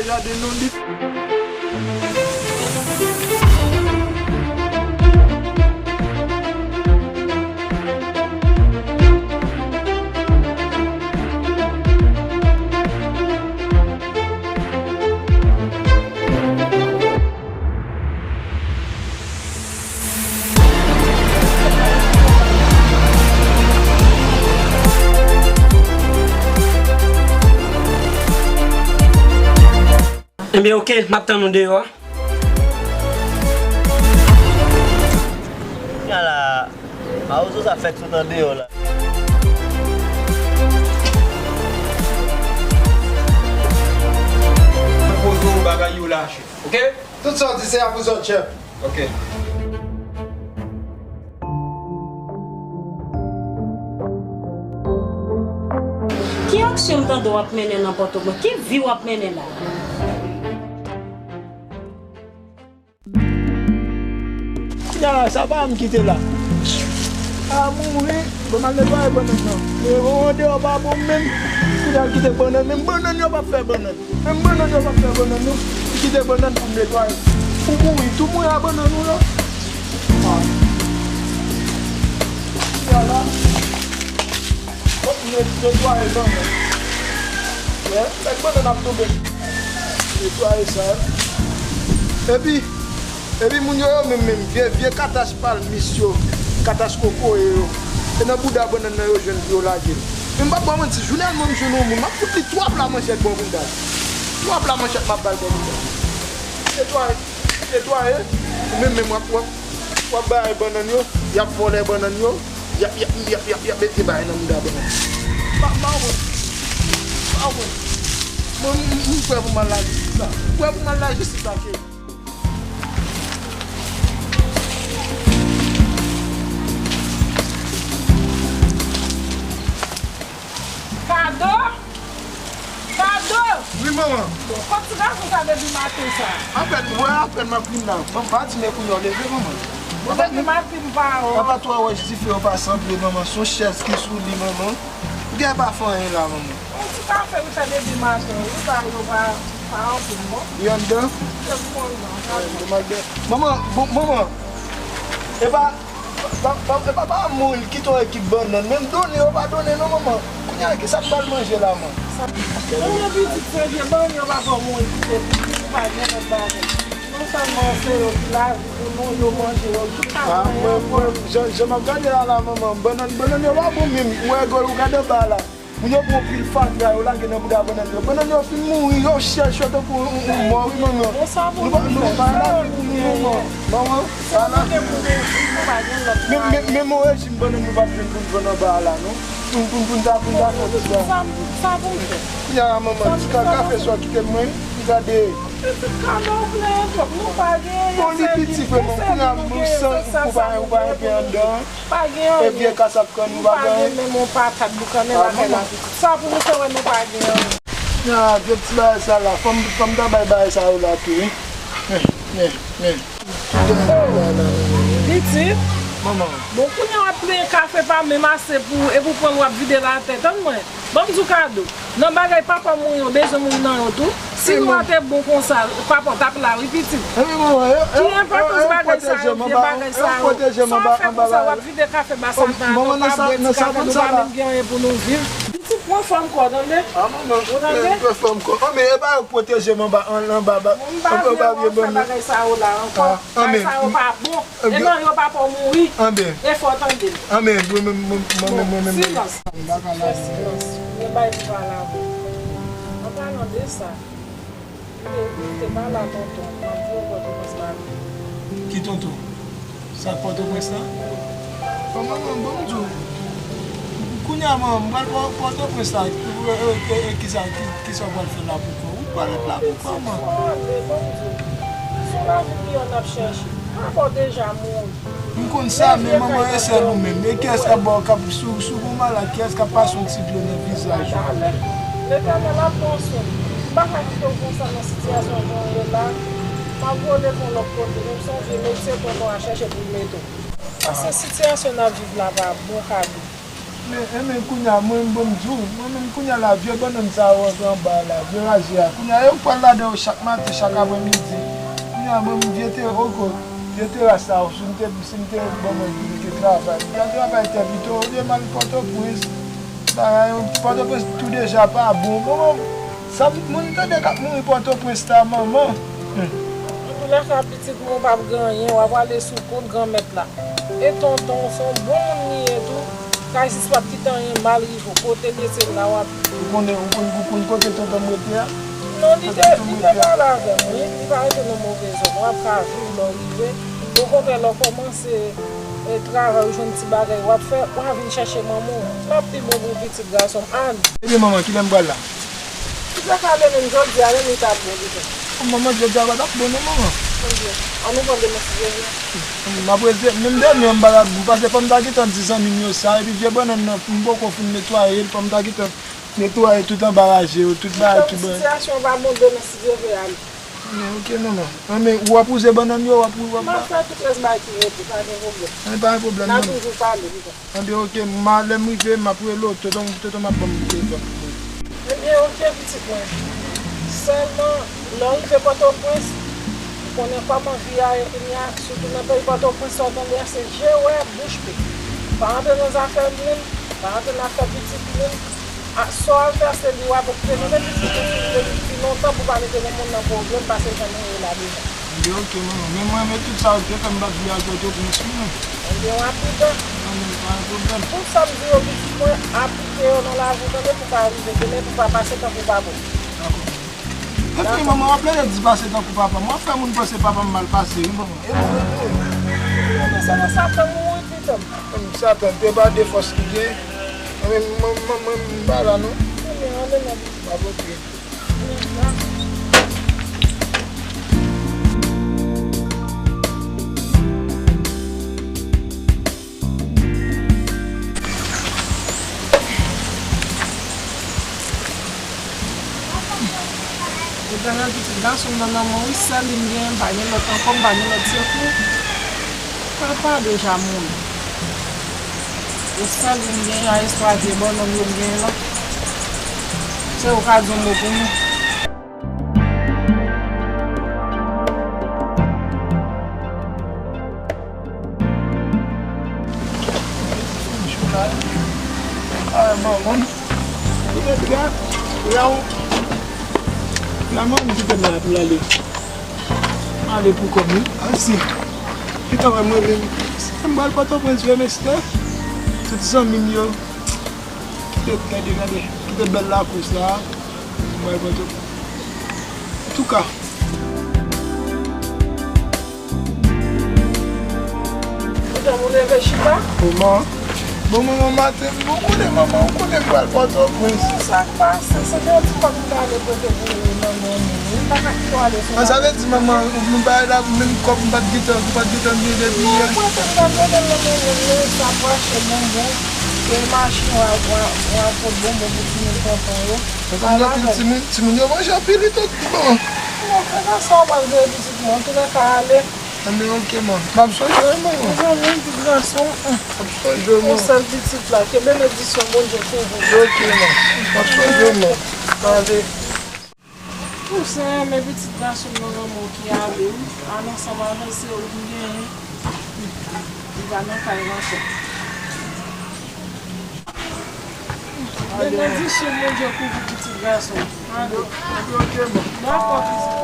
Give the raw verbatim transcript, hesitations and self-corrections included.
Jaden non li. Ebyen, oke, m ap tann ou deyò a. Kounye a la, mawozo sa fèk sot andeyò la. Poze w bagay yo lache, oke? Tout sa w di se a pou zòt, chèf. Oke. Ki aksyon m tande w ap mennen nan Pòtoprens? Ki vi w ap mennen la? Kounye a la, sa pa m kite la. A mouri, bon, m al netwaye bannann nan. Men yon andeyò pa bon menm. Kounye a l kite bannann, menm bannann yo p ap fè bannann. Menm bannann yo p ap fè bannann non. Li kite bannann pou m netwaye. Ou mouri, tou mouri a bannann ou yo. Ah. Kounye a la, fòk m net-, netwaye bannann. Wè, fèk bannann ap tonbe. Netwaye sa. Epi, Epi moun yo, yo menm, menm, vye, vye katach palmis yo, katach kokoye yo. E nan bouda bannann nan yo jwenn pou yo lage l. Men m p ap ba w manti, jounèlman m jwenn yon moun, m ap fout li twa pla manchèt bò bouda l. Twa pla manchèt m ap ba l bò bouda l. Netwaye, netwaye, ou menm menm w ap, w ap, w ap bay bannann yo, y ap vòlè bannann yo, y ap, y ap, y ap, y ap, y ap mete bagay nan bouda bannann. Pa, pa wont, pa wont. Mwen, m, m, m prè pou m al lajistis la. M prè pou m al lajistis la, cheri. Kado? Kado! Wi, manman. Bon, kot ti gason sa depi maten sa? Apèn, wè, apèn m ap vin la. Bon, pa di men kounye a w leve, manman. Bon, depi maten m pa wè w. Apa twa wòch dife yo pa sanble, manman. Se yon chèz ki sou li, manman. Ou gen pa fè anyen la, manman. Yon ti kafe wi fè depi maten, wi, ba yo pa, pa anpil, non. Li anndan? Li anndan, pa bon. Manman, bon, manman, e pa, pa, pa, e pa, pa mouri l kite yon ekip bannann, menm donnen yo pa donnen non, manman. Kounye a, kisa k ba l manje la, manman? Sa, manje pitit, se vye bannann yo pa fè w mouri kite pitit, ou pa gen lòt bagay. Non sèlman se yo ki lavi pou nou, yo manje yo, tout sa. Ah, mwen, mwen, jan, jan m ap gade a la, manman, bannann, bannann yo pa bon menm. Ou wè, ou gade anba la. Moun yo pran pil fatra, yo lage nan bouda bannann yo. Bannann yo fin mouri, yo chèch yo tankou yon, yon, yon mò, wi, manman. Nou pa, nou pa lavi pou nou, manman. Manman, ala. Men, men, men, yon rejim bannann nou p ap jwenn pou n vann anba a la, non. Pou, pou, pou n ta, pou n ta fè ti sa. Sa, sa pou m fè. Kounye a, manman, ti ka, kafe sa w kite m mwen, m gade. Pitit kado plen twòp, nou pa gen. Bon, li piti vrèman, kounye a, nou san, ou pa, ou pa enpe anndan. Pa gen anyen. E vye kas ap kann, nou pa gen anyen. Nou pa gen menm yon patat boukannen lakay la, pitit. Sa pou nou fè wè nou pa gen anyen. Nan vye ti bagay sa la, fò m, fò m ta bay bagay sa yo la tou, wi. Men, men, men. Pitit. Manman. Bon, kounye a w ap plenyen kafe pa menm ase pou, epi w pran l w ap vide l atè. Tann mwen. Ban m di w kado. Nan bagay papa w mouri yo, bezwen moun nan yo tou. Si nou a te bon konsa, papa w t ap la wi, pitit. Ki enpòtans bagay sa yo, vye bagay sa yo? Sa w fè konsa, w ap vide kafe ba Satan, nou pa bwè ti kafe, nou pa menm gen anyen pou nou viv. Pitit, pran fòm kò w, tande? Ou tande? Pran fòm kò. Anben, e pa yo k pwoteje m anba, anba, anba vye bannann. Bagay sa yo la ankò. Bagay sa yo pa bon. E non, yo pa pou mouri. Anben. E fò tande. Anben, mwen menm, mwen menm, mwen menm. Silans. Fè silans. Mwen bay pou pale avè w. An palan de sa, li te, li te pale a tonton. M ap di w Pòtoprens pa bon. Ki tonton? Sa k Pòtoprens la? Bon, manman, bon, m di w. Kounye a, manman, m pral Pò-, Pòtoprens la. E, e, e, e, kisa, ki, kisa w pral fè la pou kò w? Ou pral ret la pou kò w, manman. Fò ale, bon, m di w. Se yon lavi miyò n ap chèche. Papa w deja mouri. M konn sa, men manman e sèl ou menm. E kiyès k ap ba w, k ap, si w, si w gon malad, kiyès k ap pase yon ti dlo nan vizaj ou? Letènèl ap pran swen w. M pa ka kite w konsa nan sitiyasyon jan w ye la. M ap vole pou yon lòt kote, menm si yon vye medsen tonton a chèche pou l mete w. Paske sitiyasyon n ap viv la pa bon, Kado. Men, enben, kounye a, mwen, bon, m di w, mwen menm, kounye a la, vye bannann sa yo rantre anba a la, vye raje a. Kounye a, yo pral ladan yo chak maten, chak aprèmidi. Kounye a, mwen, m vye te, oko, vye teras sa yo, si m te, si m te, bon, mwen, vin te travay. M ta travay tè pito, olye m al Pòtoprens. Bagay, Pòtoprens tou deja pa bon. Bon, bon, sa moun tande k ap mouri Pòtoprens la, manman. Hmm. Antoulèka, pitit mwen, w p ap gen anyen, w ap ale sou kont Granmèt la. E tonton w se yon bon moun li ye tou. Kay sis p ap kite anyen mal rive w. Kote l ye se la w ap viv. Ou konnen, ou konn, ou konn kote tonton m rete a? Non, li te, li te pale avè m, wi. Li pa rete nan move zòn. W ap ka viv lè w rive. Okontrè, lè w kòmanse, e, travay, ou jwenn ti bagay w ap fè, w a vin chèche manman w. L ap pi bon pou pitit gason m. Ann. Ebyen, manman, kilè m pral la? Tout sa ka ale menm jodi a, menm li t ap bon deja. Manman, jodi a pa t ap bon non, manman. Ebyen, ann nou pran demen si Dye vle. M ap rete, menm dènye an, m pa t ap, m panse fò m ta gentan di zanmi m yo sa, epi vye bannann nan, m poko fin netwaye l, fò m ta gentan netwaye tout anba raje yo, tout bagay, tout bagay. Sitiyasyon an pa bon, demen si Dye vle ale. Men, oke, manman. Anben, w ap wouze bannann yo, w ap, w ap. M ap fè tout rès bagay ki rete, pa gen pwoblèm. Anben, pa gen pwoblèm, manman. N a toujou pale, pitit. Anben, oke, m a, lè m rive, m ap rele w, tonton, tonton m ap ban m telefòn pou mwen. Ebyen, oke, pitit mwen. Sèlman, lè w rive Pòtoprens, ou konnen kòman vi a ye kounye a, sitou nan peyi Pòtoprens, sa w tande a, se je wè, bouch pe. Pa rantre nan zafè moun, pa rantre nan afè pitit moun. A, sa w al fè, se li w ap okipe. Tande pitit mwen, si w vle viv pi lontan pou w pa mete nan moun nan pwoblèm, pase jan nou ye la deja. Anben, oke, manman. Men mwen, men tout sa w te fè, m pa t vle al Pòtoprens, wi, non. Anben, w ap pridan. Anben, pa gen pwoblèm. Tout sa m di yo, pitit mwen, aplike yo nan lavi w, tande, pou w pa rive demen, pou w pa pase tankou papa w. Dakò. Anfen, manman, w ap plede di pase tankou papa m. W ap fè moun panse papa m mal pase, wi, manman. E bon, e bon. Anben, se nan Satan m mouri, pitit m. Satan, te pa de fòs li gen. Anben, mwen, mwen, mwen, m pa la, non. Anben, anben, anben. M ap antre. Etènèl, pitit gason m nan nan men w, wi, sèl li m genyen, m pa gen lòt ankò, m pa gen lòt sekou. Papa deja mouri. E sèl li m genyen a, espwa vye bònòm yo m genyen la. Se ou ka di yon mo pou mwen. Ay, manman. Kote pya? Pya ou? Pya manman kite m la pou l ale. Ale pou kò m, wi. Asi. Kite wè mwen menm. Si m pral Pòtoprens, vye mestè. Tout zanmi m yo. Kite, gade, gade. Kite bèl lakou sa. M pral Pòtoprens. Antouka. Ou janm ou leve chita? Manman. Bon, manman, maten, bon, ou konnen, manman, ou konnen m pral Pòtoprens. Sa k pase? Se de ti kòb m ta ale pote pou ou nan men w, wi. M pa ka kite w ale sou la. Sa vle di, manman, ou vin bay la, menm kòb m pa t gentan, ou pa t gentan gen depi yè. Non, mwen te m pa t gentan nan men w, men sa fache bonbon. E machin w a, w a, w a pot bonbon pou timoun tonton yo. Sa vle di anpil timoun, timoun yo manje anpil, wi, tout, manman. Non, se pa sa w pral veye pitit mwen, antoulèka ale. Anben, oke, man. M ap sonje w, manman. Ou zanmi m, pitit gason m. M ap sonje w, manman. Yon sèl pitit la. Ke benediksyon Bondye kouvri w. Oke, man. M ap sonje w, man. Ale. Ou se renmen pitit gason m nan manman w ki ale, wi. Ale ansanm avè l, se ou m genyen. Li pa nan kay la ankò. Benediksyon Bondye kouvri pitit gason m. Ale. Dakò, pitit.